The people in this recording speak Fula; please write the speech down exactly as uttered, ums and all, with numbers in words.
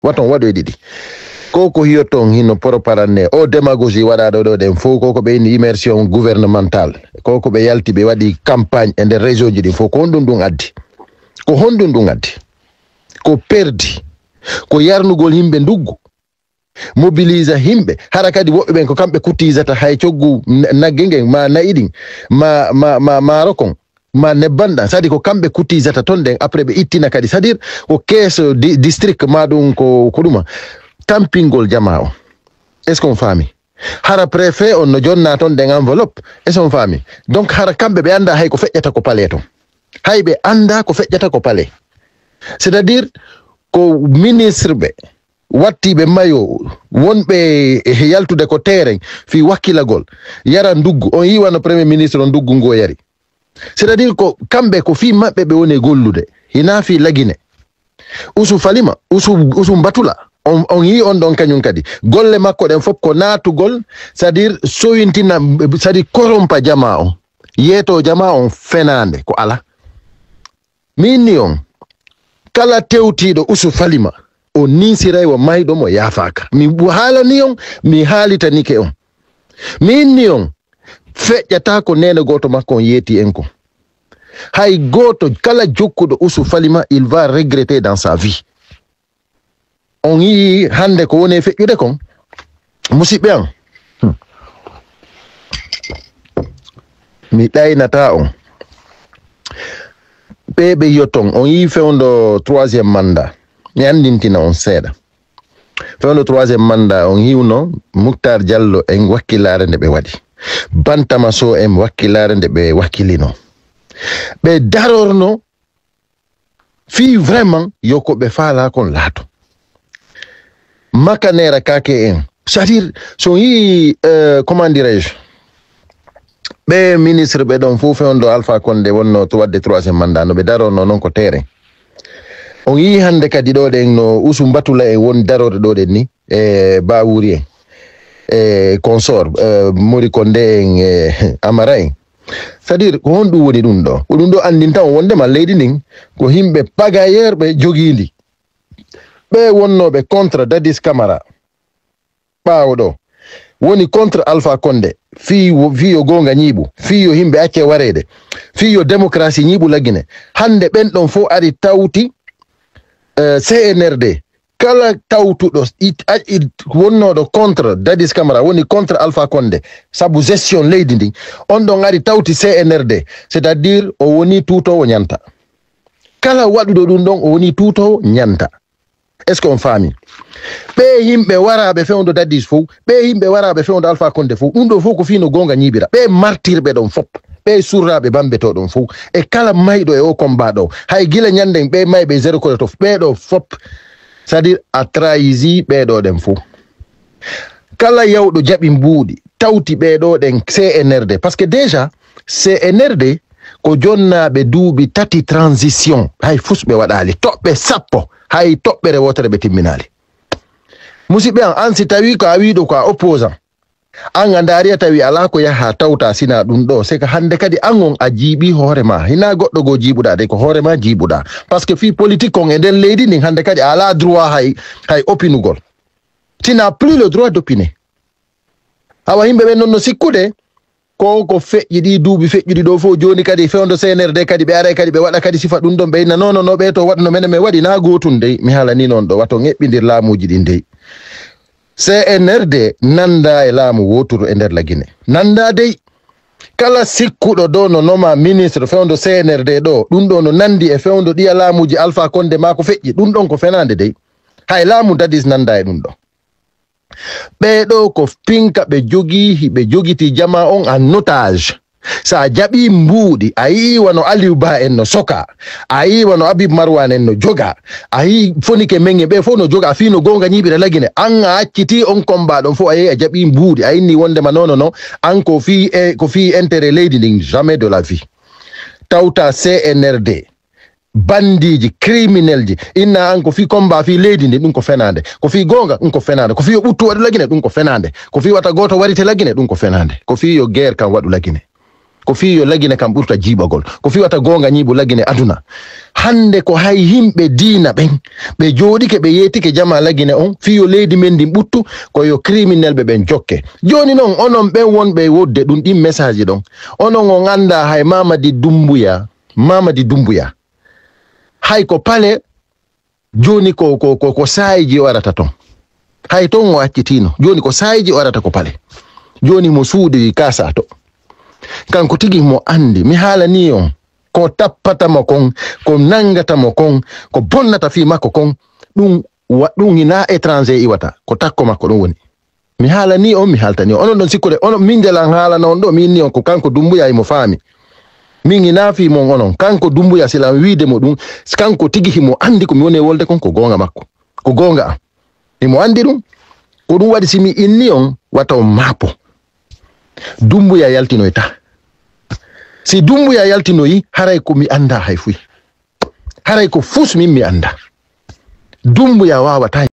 Waton waɗo e ɗiɗi. Ko ko hiyoton hino propagande, o démagogie waɗaɗo ɗo ɗen fof, ko ko ɓe inni immersion gouvernementale, ko ko ɓe yalti ɓe waɗi campagne e nder région ji ɗin fof. Ko honɗum ɗum addi? Ko honɗum ɗum addi? Ko perdi. Ko yarnugol yimɓe nduggu. Mobilisa yimɓe. Hara kadi woɓɓe ɓen ko kamɓe kutisata hay coggu n-, nagge ngen, ma na'i ɗin, ma, ma, ma, maaro kon, ma nebban ɗan. C'est-à-dire ko kamɓe kutisata ton ɗen, après ɓe ittina kadi. C'est-à-dire ko keeso di-, district ma ɗum ko, ko ɗuma. Tampingol jama o. Est-ce qu'on faami? Hara préfet on no jonna ton ɗen enveloppe. Est-ce qu'on faami? Donc hara kamɓe ɓe annda hay ko feƴƴata ko palais ton. Hay ɓe annda ko feƴƴata ko palais. C'est-à-dire ko ministre ɓe wattiiɓe mayo, wonɓe e yaltude ko terrain, fii wakkilagol, yara nduggu. On yii wano Premier Ministre on nduggu ngu o yari. C'est-à-dire ko kamɓe, ko fii maɓɓe ɓe woni e gollude, hinaa fii Lagine. Usu Falima, usu, usu Batula, on, on yii on ɗon kañum kadi. Golle makko ɗen fof ko naatugol, c'est-à-dire sowintina, c'est-à-dire korompa jama on, yeeto jama on fenaande, ko ala. Mi inni on, kala tewtiiɗo usu Falima, o ninsiray wo mayɗo mo yaafaaka. Mi haalani on, mi haalitanike on. Mi inni on, feƴƴata ko neene gooto makko on yeeti en ko. Hay gooto, kala jokkuɗo usu Falima, il va regretter dans sa vie. On yii hannde ko woni e feƴƴude kon? Musiɓɓe an, hmm. Mi ɗaynataa on. Ɓe ɓe yoton, on yii fewndo troisième mandat. Mi anndintina on seeɗa. Fewndo troisième mandat, on hiwno Muktar Diallo en wakkilaare nde ɓe waɗi. Bantama Sow en wakkilaare nde ɓe wakkilino. Ɓe darorno fii vraiment yo ko ɓe faalaa kon laato. Makanera kake en. C'est-à-dire, so yii, euh, comment dirais-je, ɓe ministre ɓe ɗon fof fewndo Alpha Condé wonno to waɗde troisième mandat, no ɓe darorno noon ko terrain. On yii hannde kadi ɗo ɗen no Usu Mbatula en woni darorde ɗo ɗen ni, e Bawuri en, e consort, euh, Mori Condé en, e Amara en. C'est-à-dire, ko honɗum woni ɗum ɗo? Ko ɗum ɗo anndinta on wondema leydi ndin ko yimɓe pagayeer ɓe jogiindi. Ɓe wonnooɓe contre Dadis Camara. Ɓaawo ɗo. Woni contre Alpha Condé. Fii wo-, fii yo goonga ñiiɓu. Fii yo yimɓe acce wareede. Fii yo démocratie ñiiɓu Lagine. Hannde ɓen ɗon fof ari tawti, eh, C N R D. Kala tawtuɗo it-, a-, it-, wonnooɗo contre Dadis Camara, woni contre Alpha Condé, sabu gestion leydi ndin, on ɗon ari tawti C N R D, c'est-à-dire o woni tuutoowo ñanta. Kala waɗuɗo ɗum ɗon, o woni tuutoowo ñanta. Est-ce qu'on faami? Ɓe yimɓe waraaɓe fewndo Dadis fof, ɓe yimɓe waraaɓe fewndo Alpha Condé fof, ɗum ɗo fof ko fii no goonga ñiiɓira. Ɓe martirɓe ɗon fof, ɓe surraaɓe bambe to ɗon fof, e kala mayɗo e o combat ɗo, hay gila ñanden ɓe mayɓe zéro kolo to, ɓe ɗo fof, c'est-à-dire a trahisi ɓe ɗo ɗen fof. Kala yawɗo jaɓi mbuuɗi, tawti ɓe ɗo ɗen C N R D, parce que déjà, C N R D ko jonnaaɓe duuɓi tati transition, hay fus ɓe waɗaali. Toɓɓe sappo, hay toɓɓere wootere ɓe timminaali. Musiɓɓe an, an si tawi ko a wiiɗo ko a opposant, an a ndaari a tawi alaa ko yaha tawta sina ɗum ɗo, c'est que hannde kadi an on a jiiɓi hoore ma. Hina goɗɗo goo jiiɓuɗa de, ko hoore ma jiiɓuɗa. Parce que fii politique on e nder leydi ndin hannde kadi a alaa droit hay, hay opinugol. Tu n'as plus le droit d'opiner. Awa yimɓe ɓen non no sikkude, ko ko feƴƴi ɗi duuɓi feƴƴuɗi ɗo fof, jooni kadi fewndo C N R D kadi ɓe aray kadi ɓe waɗa kadi sifa ɗum ɗon, ɓe inna non, non, non, ɓe to waɗno menen men waɗi na gootum dey. Mi haalani non ɗo, wato eɓɓindir laamuuji ɗin dey. C N R D nanda e laamu wooturu e nder Lagine. Nanda dey. Kala sikkuɗo ɗo no noma ministre fewndo C N R D ɗo, ɗum ɗo no nandi e fewndo ɗiya laamuuji Alpha Condé maa ko feƴƴi, ɗum ɗon ko fenaande dey. Hay laamu Dadis nanda e ɗum ɗo. Ɓee ɗoo ko pinka ɓe jogii, hiɓe jogitii jamaa on en otage. So a jaɓii mbuuɗi, a yi'ii wano Aliou Ba en no soka, a yi'ii wano Habib Marwan en no joga, a yi'ii Fonike men en ɓee fof no joga, a fii no goonga ñiiɓira Lagine. An a accitii on combat ɗon fof, a yehi a jaɓii mbuuɗi, a inni wondema non, non, non, an ko fii, e, ko fii intérêt leydi ndin, jamais de la vie. Tawta C N R D. Bandiiji, criminelji, inna an ko fii combat fii leydi ndi, ɗum ko fenaande. Ko fii goonga, ɗum ko fenaande. Ko fii yo ɓuttu waɗu Lagine, ɗum ko fenaande. Ko fii wata gooto warite Lagine, ɗum ko fenaande. Ko fii yo guerre kan waɗu Lagine. ko fii yo Lagine kam ɓurta jiiɓagol. Ko fii wata goonga ñiiɓu Lagine aduna. Hannde ko hay yimɓe diina ɓen, ɓe jooɗike, ɓe yeetike jamaa Lagine on, fii yo leydi men ndin ɓuttu, ko yo criminel ɓe ɓen jokke. Jooni non, onon ɓen wonɓe wodde ɗum, ɗin message ɗon, onon on anndaa hay Mamadi Dumbuya, Mamadi Dumbuya. Hay ko pale, jooni ko, ko, ko, ko saayiji o arata ton. Hay ton o accitiino. Jooni ko saayiji o arata ko pale. Jooni mo suuɗi kaasa to. Kanko tigi mo anndi. Mi haalanii on. Ko tappata mo kon, ko nanngata mo kon, ko bonnata fii makko kon, ɗum wa-, ɗum hinaa étranger iwata. Ko takko makko ɗum woni. Mi haalanii on, mi haaltanii on. Onon ɗon sikkude, onon min ndelan haalana on ɗo, mi inni on ko kanko Dumbuya himo faami. Min hinaa fii mon onon. Kanko Dumbuya sila wiide mo ɗum, kanko tigi himo anndi ko mi woni e wolde kon, ko goonga makko. Ko goonga am. Himo anndi ɗum. Ko ɗum waɗi si mi inni on, wata on maapo. Dumbuya yaltinoyta. Si Dumbuya yaltinoyi, haray ko mi anndaa hay fuy. Haray ko fus min mi anndaa. Dumbuya waawataa